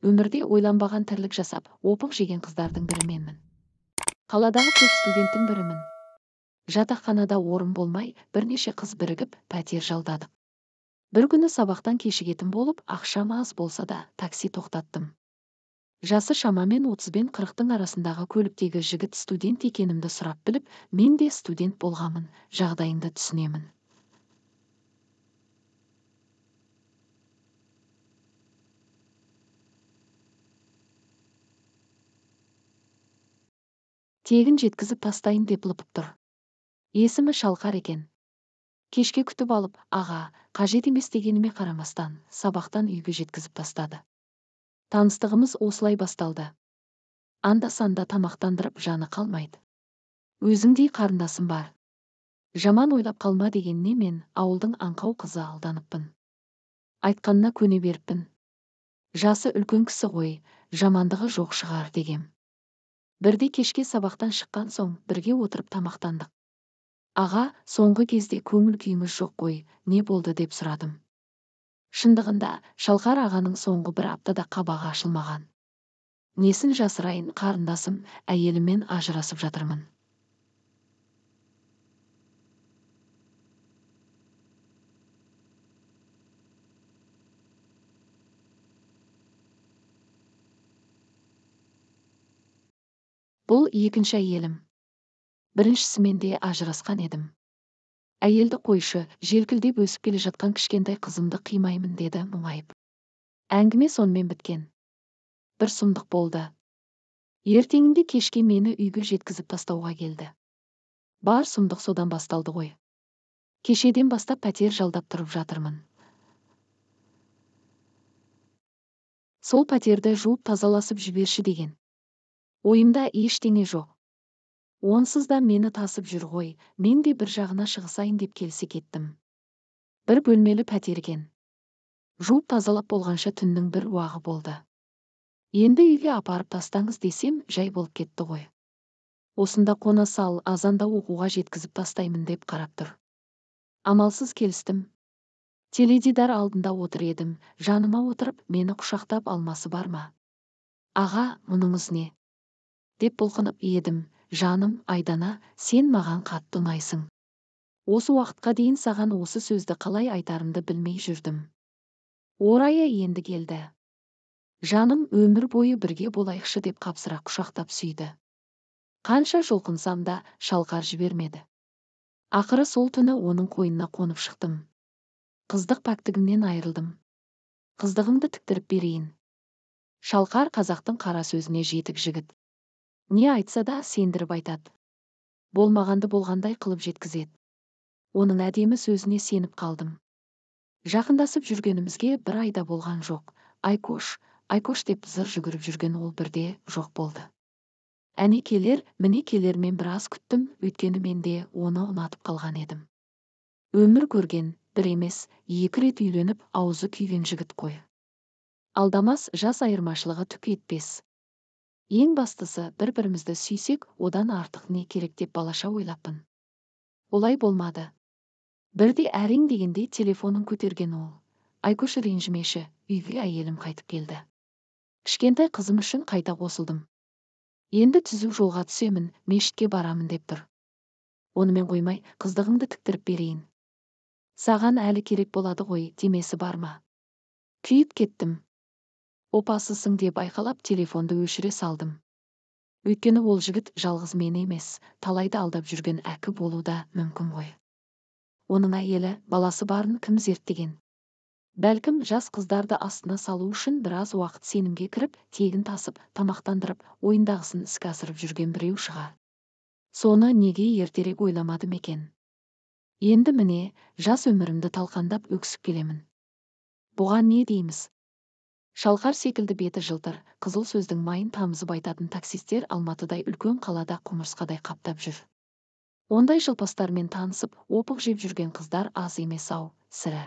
Өмірде ойланбаған тірлік жасап, опық жеген қыздардың бірі менмін. Қаладағы көп студенттің бірімін. Жатақханада орын болмай, бірнеше қыз бірігіп, пәтер жалдадық. Бір күні сабақтан кешігетін болып, ақшам аз болса да, такси тоқтаттым. Жасы шамамен 30 бен 40-тың арасындағы көліктегі жігіт студент екенімді сұрап біліп, мен де студент болғанмын, жағдайыңды түсінемін. Тегін жеткізіп тастайын деп лыпып тұр. Есімі Шалқар екен. Кешке күтіп алып, аға, қажет емес дегеніме қарамастан, сабақтан үйге жеткізіп тастады. Таныстығымыз осылай басталды. Анда-санда тамақтандырып жаны қалмайды. Өзіңдей қарындасым бар. Жаман ойлап қалма дегеніне мен ауылдың аңқау қызы алданыппын. Айтқанына көне беріппін. Жасы үлкен кісі ғой, жамандығы жоқ шығар дегем. Бірде кешке сабақтан шыққан соң бірге отырып тамақтандық. Аға, соңғы кезде көңіл күйіңіз жоқ қой, не болды деп сұрадым. Шындығында, Шалқар ағаның соңғы бір аптада қабағы ашылмаған. Несін жасырайын, қарындасым, әйеліммен ажырасып жатырмын. Бұл екінші әйелім. Біріншісімен де ажырасқан едім. Әйелді қойшы, желкілдеп өсіп келе жатқан кішкентай қызымды қимаймын деді мұңайып. Әңгіме сонымен біткен. Бір сұмдық болды. Ертеңінде кешке мені үйге жеткізіп тастауға келді. Бар сұмдық содан басталды ғой. Кешеден бастап пәтер жалдап тұрып жатырмын. Сол пәтерді жуып тазаласып жіберші деген. Ойымда ештеңе жоқ. Онсыз да мені тасып жүр ғой, мен де бір жағына шығысайын деп келісе кеттім. Бір бөлмелі пәтер екен. Жуып тазалап болғанша түннің бір уағы болды. Енді үйге апарып тастаңыз десем, жай болып кетті ғой. Осында қона сал, азанда оқуға жеткізіп тастаймын деп қарап тұр. Амалсыз келістім. Теледидар алдында отыр едім, жаныма отырып, мені құшақтап алмасы бар ма? Аға, мұныңыз не? Деп бұлқынып едім. Жаным, Айдана, сен маған қатты ұнайсың. Осы уақытқа дейін саған осы сөзді қалай айтарымды білмей жүрдім. Орайы енді келді. Жаным, өмір бойы бірге болайықшы деп қапсыра құшақтап сүйді. Қанша жұлқынсам да Шалқар жібермеді. Ақыры сол түні оның қойнына қонып шықтым. Қыздық пәктігімнен айырылдым. Қыздығымды тіктіріп берейін. Шалқар қазақтың қара сөзіне жетік жігіт. Не айтса да сендіріп айтады. Болмағанды болғандай қылып жеткізеді. Оның әдемі сөзіне сеніп қалдым. Жақындасып жүргенімізге бір айда болған жоқ. Айкош, Айкош деп зыр жүгіріп жүрген ол бірде жоқ болды. Әне келер, міне келер мен біраз күттім, өйткені мен де оны ұнатып қалған едім. Өмір көрген, бір емес, екі рет үйленіп, аузы күйген жігіт қой. Алдамас, жас айырмашылығы түк етпес. Ең бастысы, бір-бірімізді сүйсек, одан артық не керек деп балаша ойлаппын. Олай болмады. Бірде әрең дегенде телефонын көтерген ол. Айкош, ренжімеші, үйге әйелім қайтып келді. Кішкентай қызым үшін қайта қосылдым. Енді түзу жолға түсемін, мешітке барамын деп тұр. Онымен қоймай, қыздығыңды тіктіріп берейін. Саған әлі керек болады ғой, демесі бар ма? Күйіп кеттім. Опасызсың деп айқалап телефонды өшіре салдым. Өйткені ол жігіт жалғыз мені емес, талайды алдап жүрген әкі болу да мүмкін ғой. Оның әйелі, баласы барын кім зерттеген? Бәлкім жас қыздарды астына салу үшін біраз уақыт сенімге кіріп, тегін тасып, тамақтандырып, ойындағысын іске асырып жүрген біреу шығар. Соны неге ертерек ойламадым екен? Енді міне, жас өмірімді талқандап өксіп келемін. Бұған не дейміз? Шалқар секілді беті жылтыр, қызыл сөздің майын тамызып айтатын таксистер Алматыдай үлкен қалада құмырсқадай қаптап жүр. Ондай жылпостармен танысып, опық жеп жүрген қыздар аз емес ау, сірә.